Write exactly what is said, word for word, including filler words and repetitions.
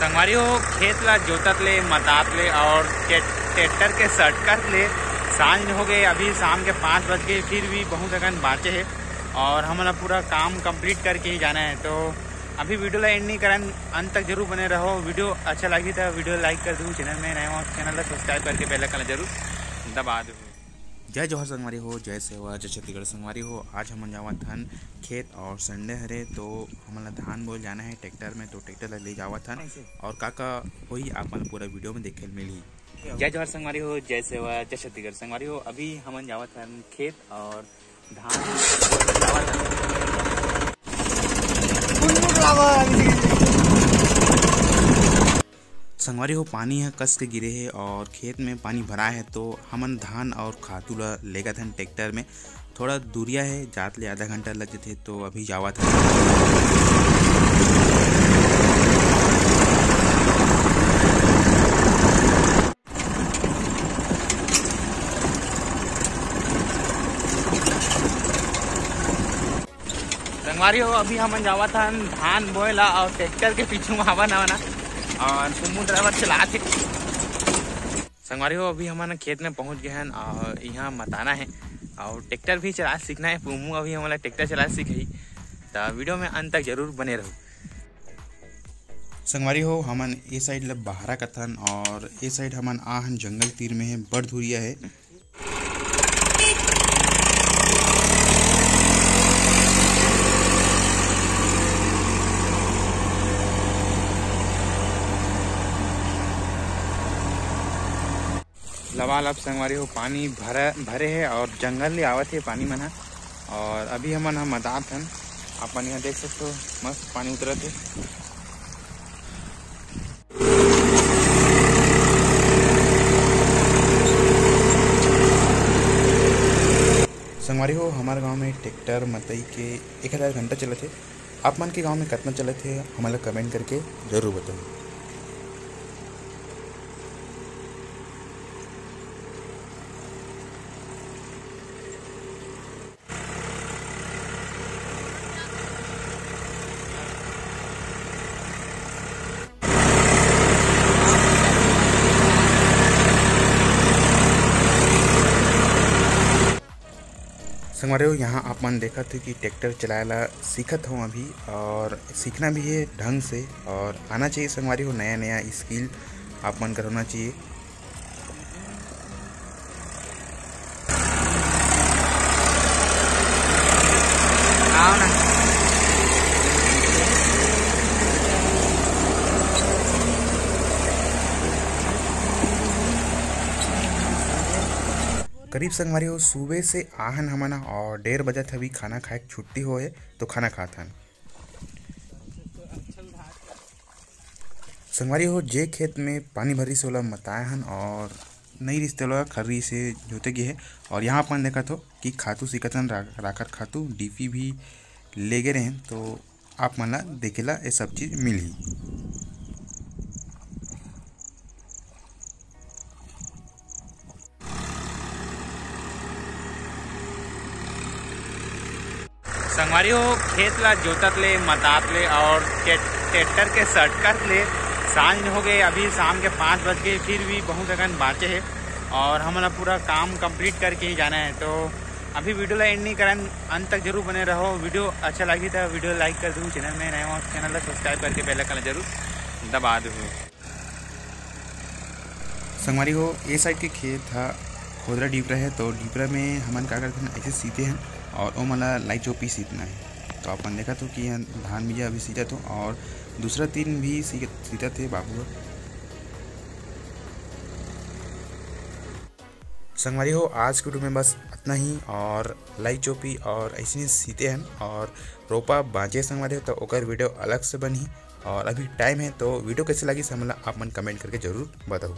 संगवारी हो, खेत ला जोतत ले, मतात ले और टे-, ट्रैक्टर के सटकत ले सांझ हो गए। अभी शाम के पाँच बज गए, फिर भी बहुत अकन बाँचे हे और हमन ला पूरा काम complete करके ही जाना है। तो अभी video ला end नहीं करन, अंत तक जरूर बने रहो। Video अच्छा लगी तो video like कर दू, channel में नए हो channel ला subscribe करके bell icon ला जरूर दबा दू। जय जोहार संगवारी हो, जय सेवा, जय छत्तीसगढ़ संगवारी हो। आज हमन जावत हन खेत और Sunday हरे, तो हमन ला धान बोए जाना है ट्रैक्टर में, तो ट्रैक्टर ला ले जावत हन। और का का होही, आप मन पूरा video में देखे ल मिलही। जय जोहार संगवारी हो, जय सेवा, जय छत्तीसगढ़ संगवारी हो। अभी हमन जावत हन खेत और धान जावत हन। संगवारी हो, पानी ह कस के गिरे हे और खेत में पानी भराए हे, तो हमन धान और खातू ला लेगत हन ट्रैक्टर में। थोड़ा दूरिया हे, जात ले आधा घंटा लग जथे, तो अभी जावत हन। संगवारी हो, अभी हमन जावत हन धान बोए ला और ट्रैक्टर के पीछू में हवा नवा ना और सुमू ड्राइवर चलात हे। संगवारी हो, अभी हमन खेत में पहुंच गए हन और यहाँ मताना है और ट्रैक्टर भी चला सीखना है। पुमू अभी हमन ला ट्रैक्टर चला सीखही, तो video में अंत तक जरूर बने रहो। संगवारी हो, हमन ए side ला बहारा कथन और ए side हमन आहन जंगल तीर में है, बड़ धुरिया है। लबालब संगवारी हो, पानी भरा, भरे हे और जंगल ले आवत हे पानी मन ह। और अभी हमन ह मतात हन, आप मन यहाँ देख सकते हो, मस्त पानी उतरत हे। संगवारी हो, हमारे गांव में ट्रैक्टर मतई के एक हजार घंटा चलत हे। आप मन के गांव में कतना चलत हे, हमन ला comment करके जरूर बताओ। संगवारी हो, यहाँ आप मन देखत हो कि ट्रैक्टर चलाए ला सीखत हो अभी, और सीखना भी है ढंग से, और आना चाहिए संगवारी हो, नया नया skill आप मन कर होना चाहिए। आओ ना। करीब संगवारी हो, सुबह से आहन हमन ह और डेढ़ बजत हवी, खाना खाए के छुट्टी होए, तो खाना खात हन। संगवारी हो, जे खेत में पानी भरिस ओला मताए हन और नई रिस ते ओला खर्री से जोते गे हे। और यहाँ अपन देखत हो कि खातू सीखत हन, रा-, राखत खातू डीपी भी ले गे रहेन, तो आप मन ला देखे ला ये सब चीज मिलही। संगवारी हो, खेत ला जोतत ले, मतात ले और ट्रैक्टर के सटकत ले सांझ हो गए। अभी शाम के पाँच बज गए, फिर भी बहुत अकन बाँचे हे और हमन ला पूरा काम complete करके ही जाना है। तो अभी video ला end नहीं करन, अंत तक जरूर बने रहो। Video अच्छा लगी तो video like कर दू, channel में नए हो channel ला subscribe करके bell icon ला जरूर दबा दू। संगवारी हो, ए side के खेत हा खोदरा डीपरा है, तो डीपरा में हमन का करथन, ऐसे सीते हैं और ओमन ला लाई चोपी सीतना है। तो अपन देखत हो कि यहाँ धान बीजा अभी सीतत हो और दूसरा तीन भी सी-, सीतत है बाबू ह। संगवारी हो, आज के video में बस इतना ही, और लाई चोपी और ऐसे ही सीते हैं और रोपा बाँचे संगवारी हो, तो ओकर video अलग से बनही। और अभी time है, तो video कैसे लगी, हमन ला आप मन comment करके जरूर बताओ।